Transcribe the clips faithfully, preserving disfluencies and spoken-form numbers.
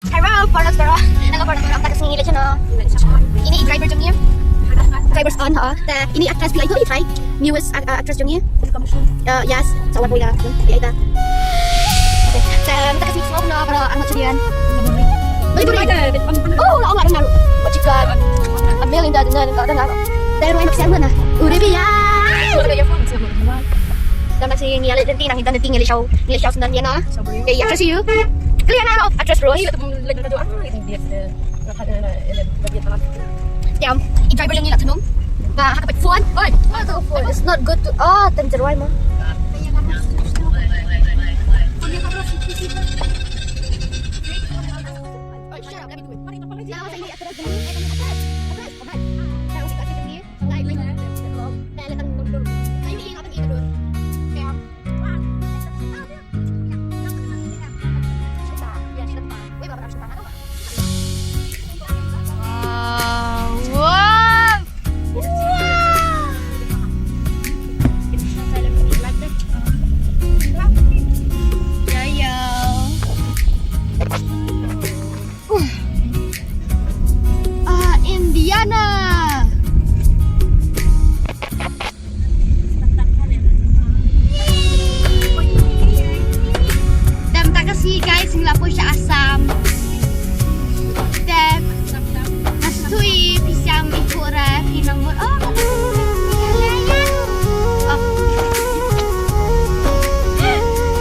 Hello, foreigners baroh. Hello, foreigners baroh. Mynta ka sngi ngi leit shano? Ini i driver jong ngi. Driver's on, ha. Te ini actress phi la ïohi, i trai. Newest, uh, uh, actress jong ngi. Uh, yes. Sa wan buya. Ïa ita. Te mynta ka sngi sngewbha baroh, arngut sadian. Bali bali. Oh, la ong la dengar. Majikan. Amel inda dengar, dengar. Te ruh ai mak siang mana? Udah biar. Te mynta ka sngi ngi ïa leit lynti, nang ita lynti ngi leit shaw, ngi leit shaw sendal ïa na. Te ïa actress ïa u. Kali ïa na actress Rose. Ïa, i driver jong ngi la thung. Ba ha ka peit phone. Oi, ha ka phone. It's not good to, ah, tang jarwai ma. Oi, shut up, let me do it. Ah, Indiana. Te mynta ka sngi guys, ngi la poi sha Assam. Te nga sngewthuh phi sngewthuh i pura phi nang bor. Oh, oh.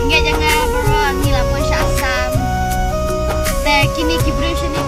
Ngi jong nga baroh ngi la poi sha Assam. Te kine ki briew shane.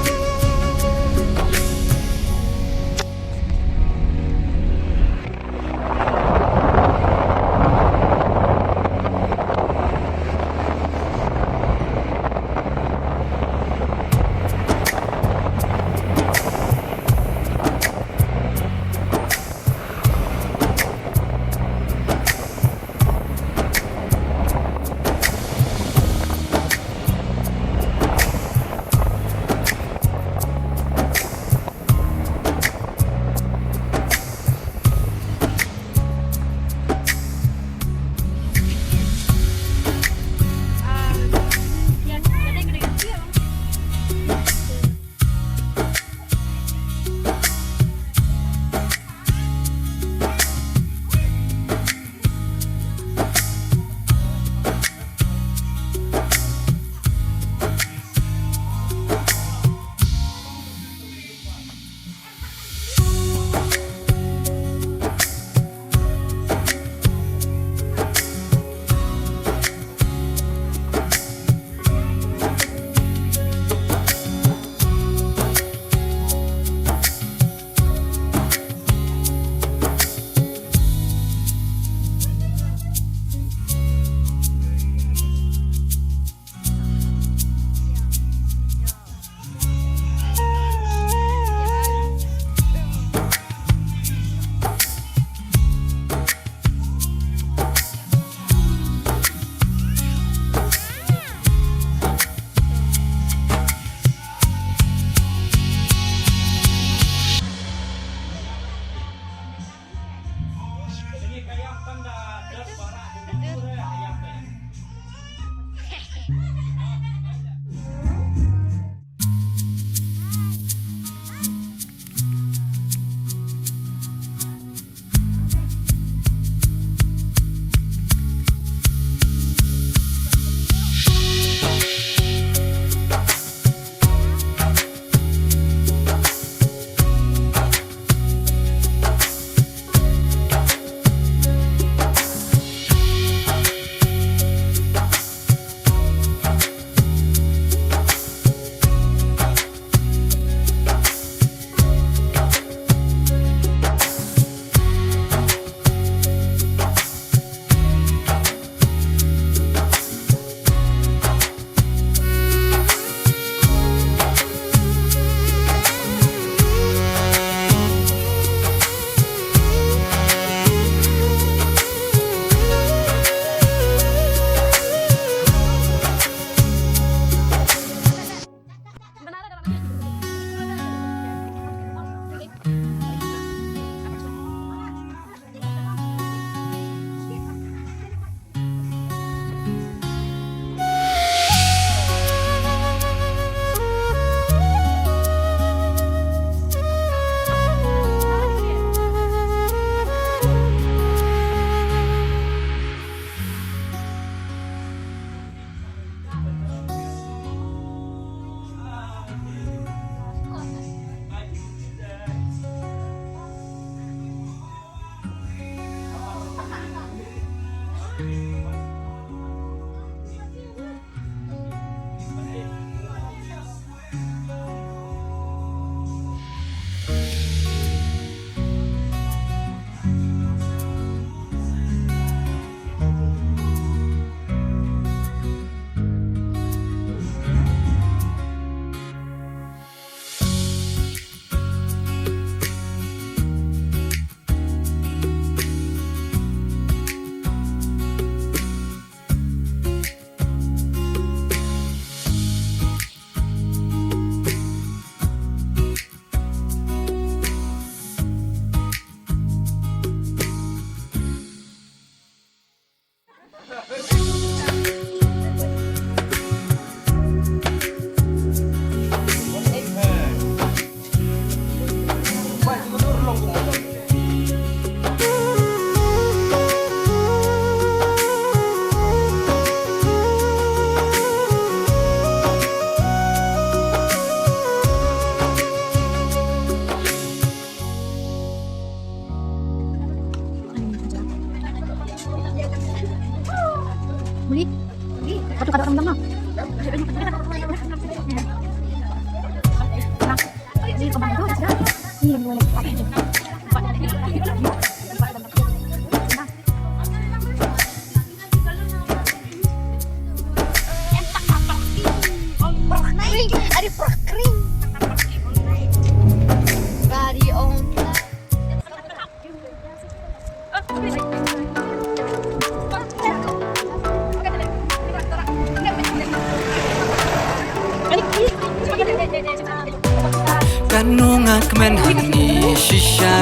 Kano nga kmen hangne shisha,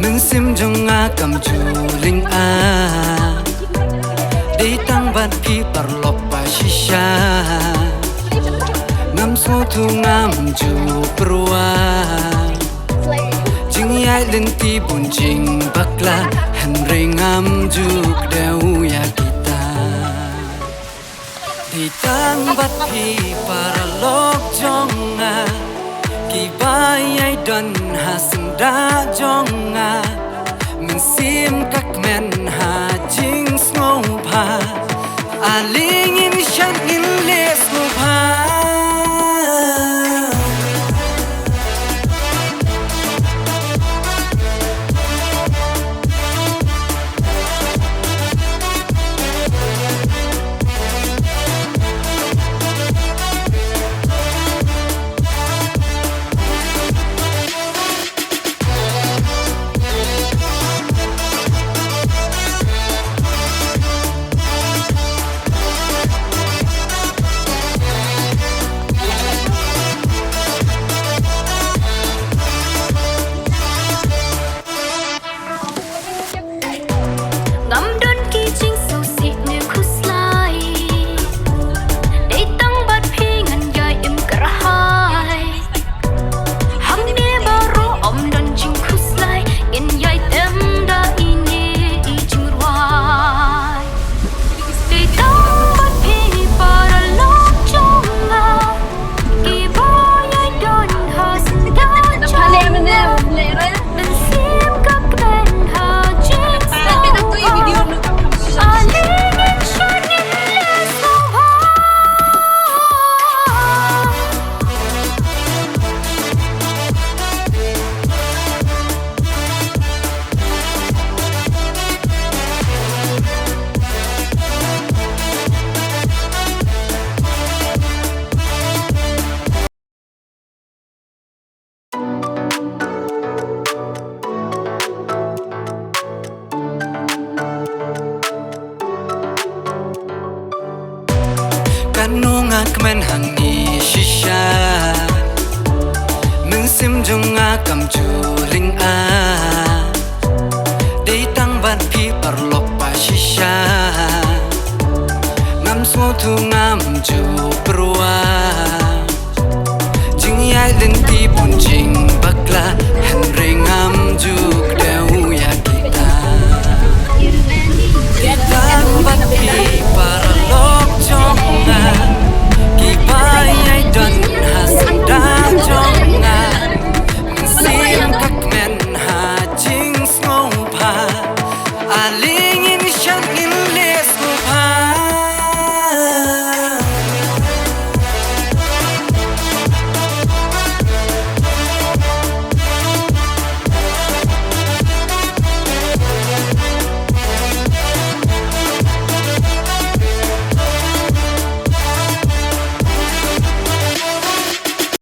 mynsiem jong nga kam ju ling ah. Dei tang bad phi paralok ba shisha, ngam sngewthuh ngam ju pyrwa. Jingïaid lynti bun jingbakla, hynrei ngam ju kdew ïa kita. Dei tang bad phi paralok jong nga, kiba ïai don ha syndah jong nga. Mynsiem ka kmen ha jingsngewbha, ale ngin shad ngin leh sngewbha. Ngam don ki jingsngewsih ne khuslai. Dei tang bad phi ngan ïai im kyrhai. Hangne baroh ym don jingkhuslai, ngin ïai tem da ine i jingrwai. Dei tang bad phi paralok jong nga, kiba ïai don ha syndah jong nga. Mynsiem ka kmen ha jingsngewbha, ale ngin shad ngin leh sngewbha. Kano nga kmen hangne shisha, mynsiem jong nga kam ju ling ah. Dei tang bad phi paralok ba shisha, ngam sngewthuh ngam ju pyrwa. Jingïaid lynti bun jingbakla, hynrei ngam ju kdew ïa kita. Dei tang bad phi paralok jong nga, kiba ïai don ha syndah jong nga. Mynsiem ka kmen ha jingsngewbha, ale